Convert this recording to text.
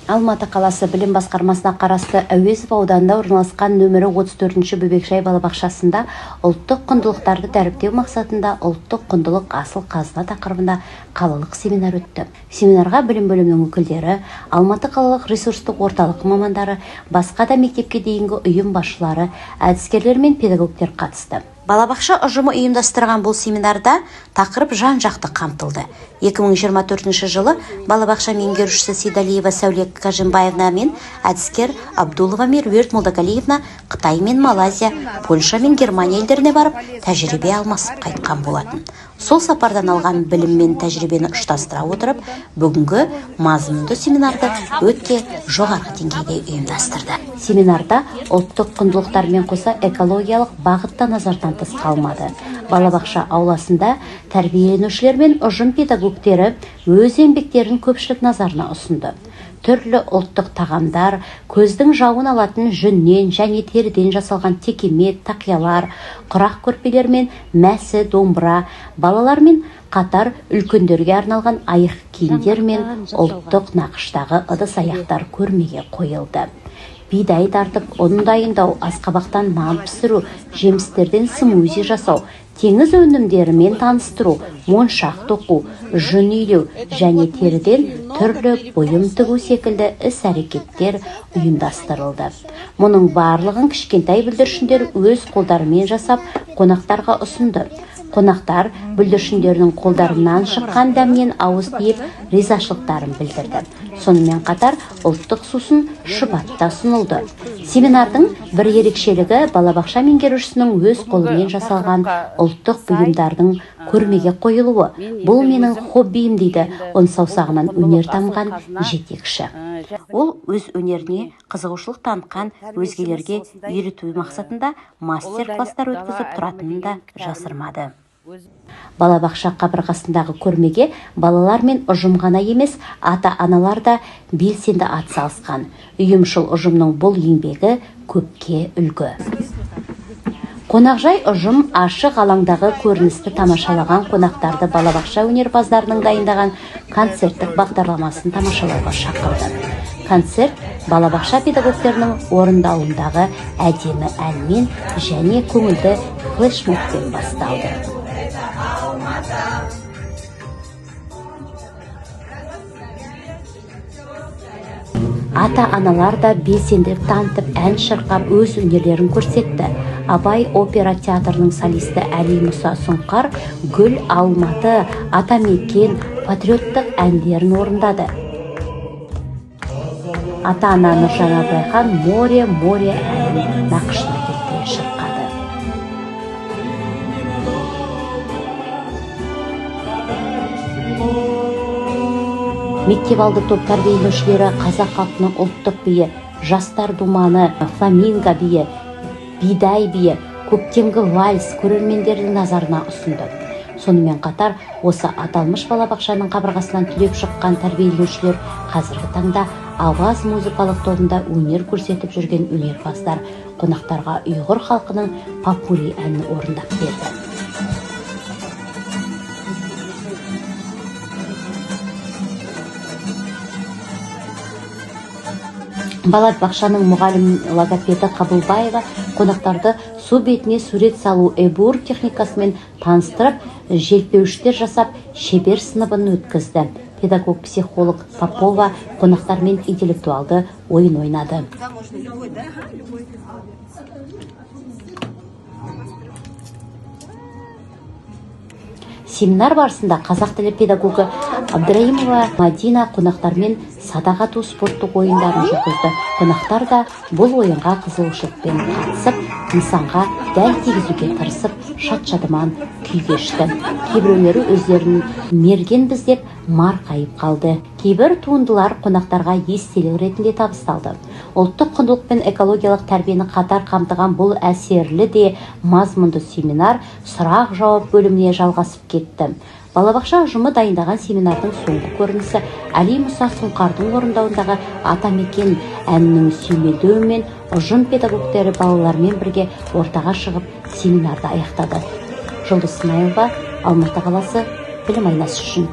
Алматы қаласы білім басқармасына қарасты Әуезов ауданында орналасқан нөмірі 34-ші Бөбекжай балабақшасында ұлттық құндылықтарды дәріптеу мақсатында «Ұлттық құндылық – асыл қазына» тақырыбында қалалық семинар өтті. Семинарға білім бөлімінің өкілдері, Алматы қалалық ресурстық орталық мамандары, басқа да мектепке дейінгі ұйым басшылары, әдіскерлер мен педагогтер қатысты. Балабақша ұжымы ұйымдастырған бұл семинарда тақырып жан-жақты қамтылды. 2024 жылы балабақша меңгерушісі Сейдалиева Сәуле Кажымбаевна мен әдіскер Абдулова Меруерт Молдагалиевна Қытай мен Малайзия, Польша мен Германия елдеріне барып, тәжірибе алмасып қайтқан болатын. Сол сапардан алған білім мен тәжірибені ұштастыра отырып, бүгінгі мазмұнды семинарды өте жоғарғы деңгейде ұйымдастырды. Семинарда ұлттық құндылықтармен қоса экологиялық бағыт та назардан тыс қалмады. Балабақша ауласында тәрбиеленушілер мен ұжым педагогтері өз еңбектерін көпшілік назарына ұсынды. Түрлі ұлттық тағамдар, көздің жауын алатын жүннен және теріден жасалған текемет, тақиялар, құрақ көрпелер мен мәсі, домбыра, балалар мен қатар үлкендерге арналған аяқ киімдер мен ұлттық нақыштағы ыдыс аяқтар көрмеге қойылды. Бидай тартып, ұн дайындау, асқабақтан нан пісіру, жемістерден смузи жасау, теңіз өнімдерімен таныстыру, моншақ тоқу, жүн илеу және теріден түрлі бұйым тігу секілді іс-әрекеттер ұйымдастырылды. Мұның барлығын кішкентай бүлдіршіндер өз қолдарымен жасап, қонақтарға ұсынды. Қонақтар бүлдіршіндердің қолдарынан шыққан дәмнен ауыз тиіп, ризашылықтарын білдірді. Сонымен қатар ұлттық сусын шұбат та ұсынылды. Семинардың бір ерекшелігі – балабақша меңгерушісінің өз қолымен жасалған ұлттық бұйымдардың көрмеге қойылуы. «Бұл менің хоббиім», – дейді он саусағынан өнер тамған жетекші. Ол өз өнеріне қызығушылық танытқан өзгелерге үйрету мақсатында мастер класстар өткізіп тұратынын да жасырмады. Балабақша қабырғасындағы көрмеге балалар мен ұжым ғана емес, ата-аналар да белсенді атсалысқан. Ұйымшыл ұжымның бұл еңбегі көпке үлгі. Қонақжай ұжым ашық алаңдағы көріністі тамашалаған қонақтарды балабақша өнерпаздарының дайындаған концерттік бағдарламасын тамашалауға шақырды. Концерт балабақша педагогтерінің орындауындағы әдемі әнмен және көңілді флешмобпен басталды. Ата-аналар да белсенділік танытып, ән шырқап, өз өнерлерін көрсетті. Абай опера театрының солисті Әли Мұса Сұңқар «Гүл Алматы», «Атамекен» патриоттық әндерін орындады. Ата-ана Нұржан Абылайхан «Море, море» әнін нақышына келтіре шырқады. Мектеп алды топ тәрбиеленушілері қазақ халқының ұлттық биі «Жастар думаны», фламинго биі, бидай биі, көктемгі вальс көрермендердің назарына ұсынды. Сонымен қатар осы аталмыш балабақшаның қабырғасынан түлеп шыққан тәрбиеленушілер, қазіргі таңда «Ауаз» музыкалық тобында өнер көрсетіп жүрген өнерпаздар қонақтарға ұйғыр халқының «Попури» әнін орындап берді. Балабақшаның мұғалім логопеді Қабылбаева қонақтарды су бетіне сурет салу эбур техникасымен таныстырып, желпеуіштер жасап, шебер сыныбын өткізді. Педагог психолог Попова қонақтармен интеллектуалды ойын ойнады. Да, можно любой, да? Ага, любой. Семинар барысында қазақ тілі педагогы Абдраимова Мадина қонақтармен садақ ату спорттық ойындарын жүргізді. Қонақтар да бұл ойынға қызығушылықпен қатысып, нысанға дәл тигізуге тырысып, шат шадыман күй кешті. Кейбіреулері өздерін мергенбіз деп марқайып қалды. Кейбір туындылар қонақтарға естелік ретінде табысталды. Ұлттық құндылық пен экологиялық тәрбиені қатар қамтыған бұл әсерлі де мазмұнды семинар сұрақ жауап бөліміне жалғасып кетті. Балабақша ұжымы дайындаған семинардың соңғы көрінісі Әли Мұса Сұңқардың орындауындағы «Атамекен» әнінің сүйемелдеуімен ұжым педагогтері балалармен бірге ортаға шығып, семинарды аяқтады. Жұлдыз Смайылова, Алматы қаласы, «Білім айнасы» үшін.